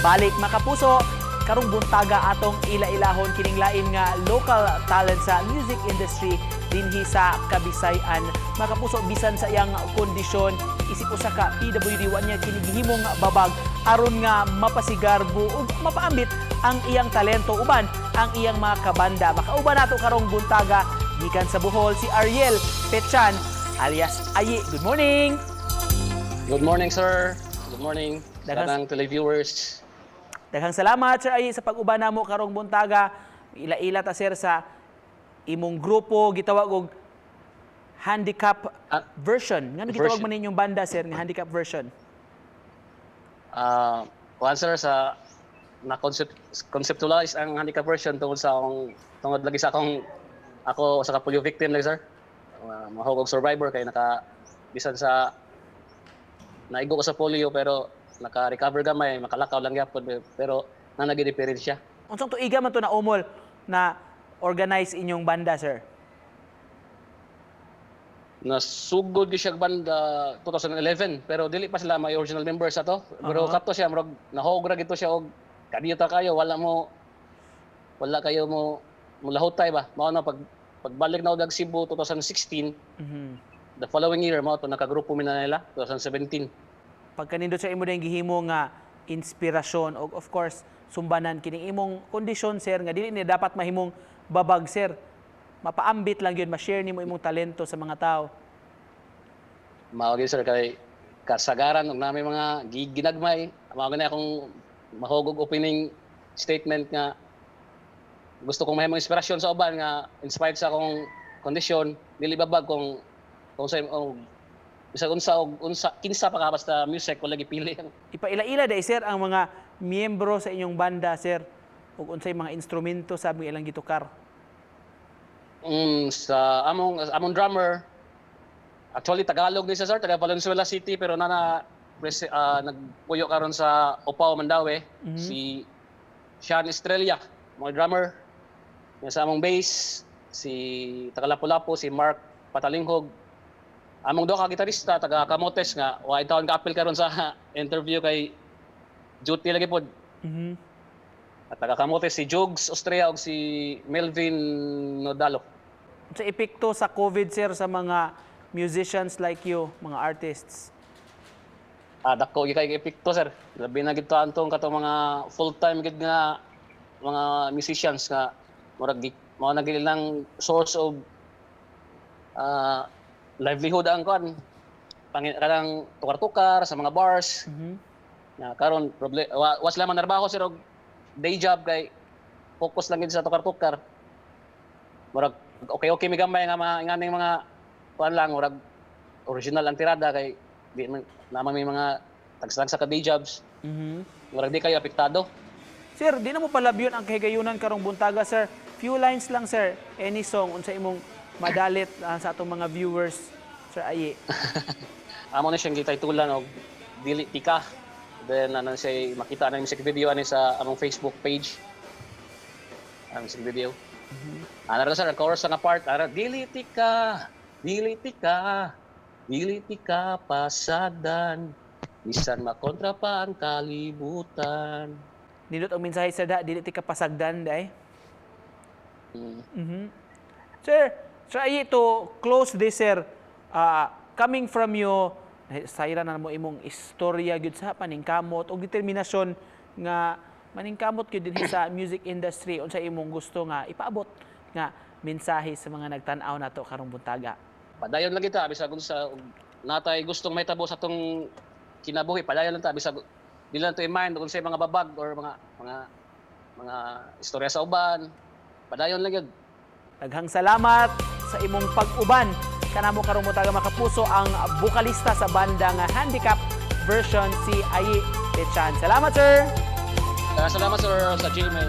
Balik, makapuso, karong buntaga atong ila-ilahon kining lain nga local talent sa music industry dinhi sa Kabisayan. Makapuso, bisan sa iyang kondisyon isip usa ka PWD, wa niya kini gihimong babag aron nga mapasigarbo ug mapaambit ang iyang talento uban ang iyang mga kabanda. Makauban nato karong buntaga gikan sa Bohol si Ariel Pechan alias Ayi. Good morning. Good morning, sir. Good morning sa tanang televiewers. Daghang salamat, Sir Ayi, sa pag-uban namo karong buntaga. Ila-ila ta, sir, sa imong grupo gitawag og Handicap Version. Ngano gitawag Version. Man ninyong banda, sir, nga Handicap Version? Kuan, sir, sa na concept conceptualize ang Handicap Version tungod sa akong tungod lagi sa akong ako sa ka polio victim lagi, sir. Mahog og survivor kay naka bisan sa naigo ko sa polio pero naka-recover gamay, makalakaw lang gyapon, pero na nagi diferensya. Unsang tuiga man to na umol na organize inyong banda, sir? Nasugod gyud siya banda 2011 pero dili pa sila may original members ato. Pero kato siya murag nahog ra gito siya og kadiyo ta kayo, wala kayo mo mulahutay ba. Mao na pag pagbalik na og Cebu 2016, the following year mao to nakagrupo mi na nila 2017. Pagkanindot sa imo din gihimo nga inspirasyon og of course sumbanan kining imong kondisyon, sir, nga dili ni dapat mahimong babag, sir. Mapaambit lang yun, ma-share nimo imong talento sa mga tao. Mao gyud, sir, kay kasagaran og nami mga ginagmay, mao gani akong mahog og opening statement nga gusto kong mahimong inspirasyon sa uban nga inspired sa akong kondisyon, dili babag kung sa og bisag unsa og unsa kinsa pa ka, basta music, wala gipili. Ipaila-ila dai, sir, ang mga miyembro sa inyong banda, sir, ug unsay mga instrumento sa mga ilang gitukar. Sa among drummer, actually Tagalog ni siya, sir, taga Valenzuela City, pero nana nagpuyo karon sa Opao, Mandaue, si Sean Estrella, mga drummer. Nga sa among bass, si taga Lapu-Lapu, si Mark Patalinghog. Among duha ka gitarista taga Camotes nga wa taon kaapil karon sa interview kay duty lagi pod. At taga Camotes si Jugs Austria ug si Melvin Nodalo. Sa epekto sa COVID, sir, sa mga musicians like you, mga artists? Ah, dako gyud kay epekto, sir. Labi na gid to antong katong mga full-time gid nga mga musicians nga murag mao na gid lang source of livelihood ang kuan. Pangin kanang tukar-tukar sa mga bars. Na karon problem wa sila man trabaho, sir, og day job kay focus lang gid sa tukar-tukar. Murag okay okay mi gamay nga mga inganing mga kuan lang, murag original ang tirada kay di man naman may mga tagsa ka day jobs. Murag di kayo apektado. Sir, di na mo palabyon ang kahigayunan karong buntaga, sir. Few lines lang, sir. Any song unsa imong madalit sa atong mga viewers, Sir Ayi? Amo na siyang gitaytulan og "Dili Tika". Then ano siya, makita na yung music video ani sa among Facebook page. Ang music video. Ano ra, sir, ang chorus nga part, ara: "Dili tika, dili tika, dili tika pasagdan, bisan makontra pa ang kalibutan." Nindot ang mensahe, sir, da, dili ti ka pasagdan day. Sir, Sir Ayi, to close this, sir, coming from you, sayran na mo imong istorya gyud sa paningkamot o determinasyon nga maningkamot gyud dinhi sa music industry, unsa imong gusto nga ipaabot nga mensahe sa mga nagtan-aw nato karong buntaga? Padayon lang kita bisag unsa natay gustong mahitabo sa atong kinabuhi, padayon lang ta bisag di lang to i-mind kung sa mga babag or mga istorya sa uban. Padayon lang yun. Daghang salamat sa imong pag-uban kanamo karong buntaga, makapuso, ang bokalista sa banda nga Handicap Version, si Ayi Pechan. Salamat, sir. Salamat, sir, sa GMA.